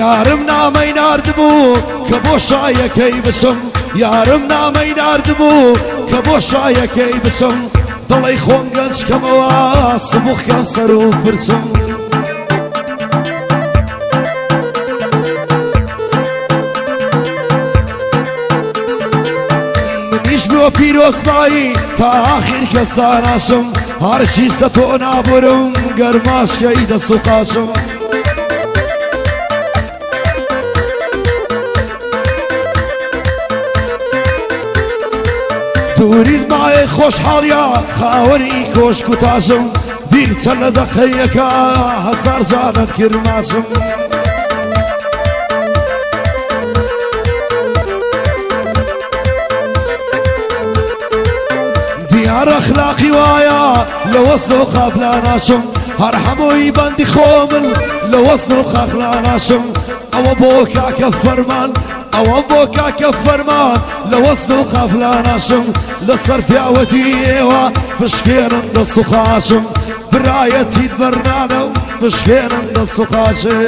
یارم نامەی ناردبوو کە بۆ شایەکەی بچم، یارم نامەی ناردبوو کە بۆ شایەکەی بچم، دڵی خۆم گەنج کەمەوە سبوخ کەم سەر و پرچم. منیش بۆ پیرۆزبایی تا ئاخیر کەساناشم، هەرچیز لە تۆ نابورم گەرماشکەی دەست و قاچم. دووریت مایەی خۆشحاڵیا خاوەنی کۆشک و تاژم، بیر چەند لە دەقەیەکە هەزار جارت کرماچم. دیار ئەخلاقی وایە لە وەسڵ و قافلاناشم، هەر هەمووی بەندی خۆمن لە وەسڵ و قافلاناشم. ئەوە بۆ کاکە فەرمان، ئەوە بۆ کاکە فەرمان لە وەسڵ و قافلاناشم، لەسەر پیاوەتی ئێوە بشکێنن دەست و قاچم، برایەتیت بەرنانە و بشکێنن دەست و قاچێ.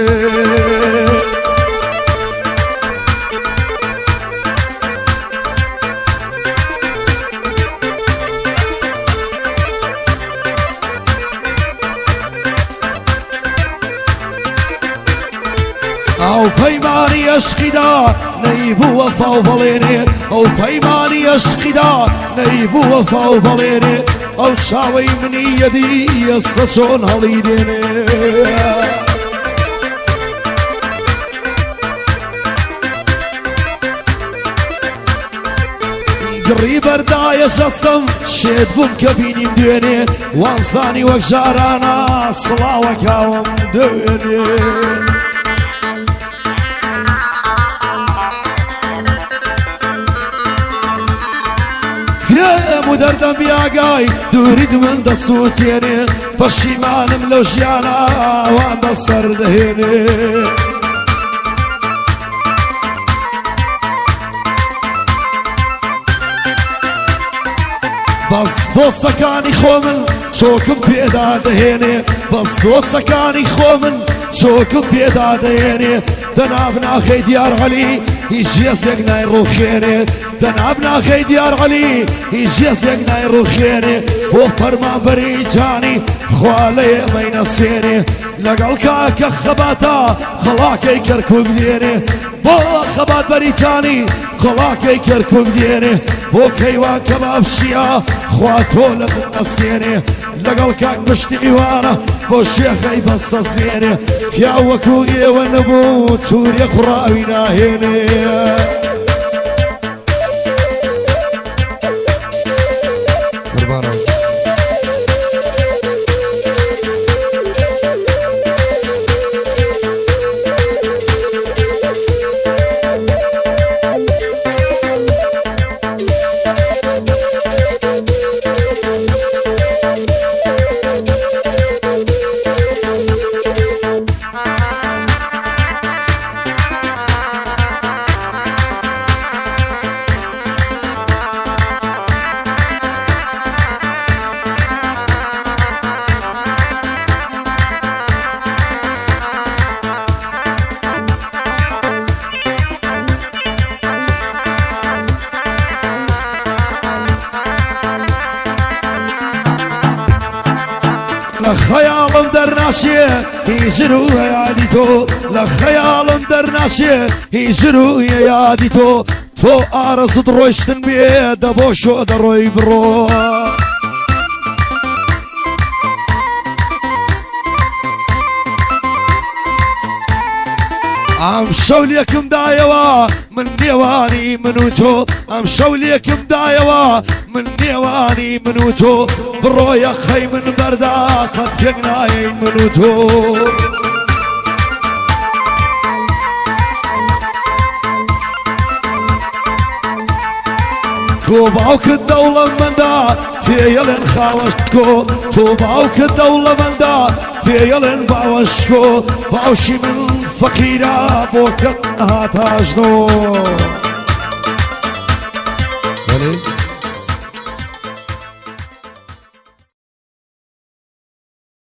ئەو پەیمانی ئەشقیدا نەیبوو وەفا و بەڵێنێ، ئەو پەیمانی ئەشقیدا نەیبوو وەفا و بەڵێنێ، ئەو چاوەی منی یەدی ئێستا چۆن هەڵی دێنێ. گڕی بەردایە جەستەم شێت بووم کە بینیم دوێنێ، وامزانی وەک جارانە سڵاوەکاوم دوێنێ. پێم و دەردەم بیاگای دووریت من دەسووتێنێ، پەشیمانم لەو ژیانە وان بەسەر دەهێنێ. بەس دۆستەکانی خۆمن چۆکم پێدا دەهێنێ، بەس دۆستەکانی خۆمن چۆکم پێدا دەهێنێ، دەناب ناخەی دیار عەلی هیچ هێزێک نایڕوخێنێ، دەناب ناخەی دیار عەلی هیچ هێزێک نایڕوخێنێ، بۆ فەرمانبەری جانی خوا لە ئێمەی نەسێنێ، لەگەڵ کاکە خەباتە خەڵاکەی کەرکوک دێنێ، بۆ خەبات بەریتانی خەڵاکەی کەرکوک دێنێ، بۆ کەیوان کەبابشیە خوا تۆ لە نەسێنێ، لەگەڵ کاک پشتی میوانە بۆ شێخەی بەستە زێنێ، پیاو وەکو ئێوە نەبوو توورێ قوڕاوی ناهێنێ. قوربانم. لە خەیاڵم دەرناشێ هیجر و یادی تۆ، لە خەیاڵم دەرناشێ هیجر و یادی تۆ، تۆ ئارەزوت ڕۆیشتن بێ دەبۆ شۆ دەڕۆی بڕۆ. ئەم شەو لێکم دایەوە من نێوانی من و تۆ، ئەم شەو لێکم دایەوە من نێوانی من و تۆ، بڕۆیە خەی من بەردا قەت پێک نایەین من و تۆ. تۆ باوکت دەوڵەمەندە پێیەڵێن خاوەشکۆ، تۆ باوکت دەوڵەمەندە پێیەڵێن باوەشکۆ، باوشی من فەقیرە بۆ کەت هاتاژنۆ. بەڵێ.